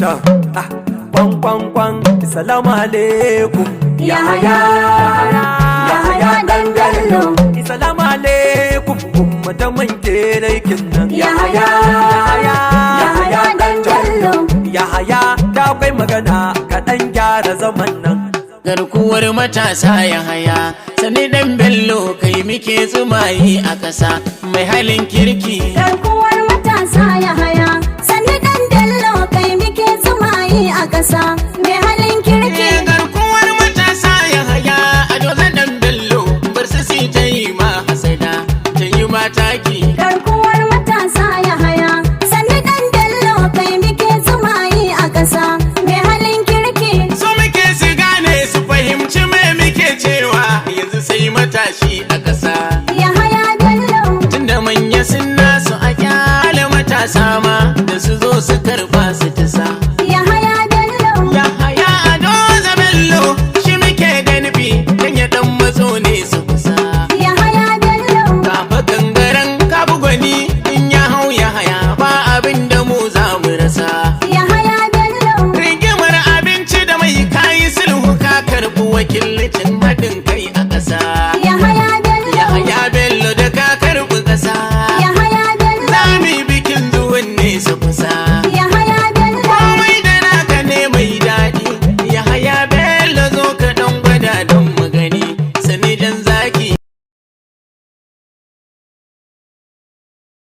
Ta, ah, kwan kwan kwan, salamu alaikum. Yahaya, Yahaya dan Bello. Salamu alaikum, umma ta man kin nan. Yahaya, Yahaya dan Bello. Yahaya, ta kai magana kaɗan, gyara zaman nan. Garkuwar matasa Yahaya, Sani dan Bello, kai muke tsumayi a ƙasa, mai halin kirki. Garkuwar matasa Yahaya, Sani dan Bello, kai muke tsumayi a ƙasa.